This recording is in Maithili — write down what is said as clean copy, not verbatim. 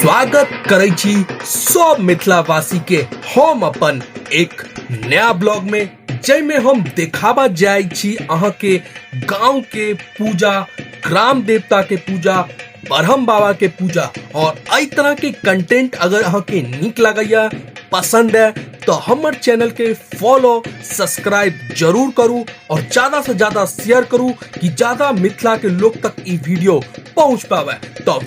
स्वागत करै छी सब मिथिलावासी के हम अपन एक नया ब्लॉग में, जाहिमे हम देखाबा जाय छी अहाँ के गांव के पूजा, ग्राम देवता के पूजा, ब्रह्म बाबा के पूजा। और एहि तरह के कंटेंट अगर अहाँ के नीक लगैया, पसंद है, तो हमर चैनल के फॉलो सब्सक्राइब जरूर करू और ज्यादा से ज्यादा शेयर करू कि ज्यादा मिथिला के लोग तक ई वीडियो पहुंच पावे। तो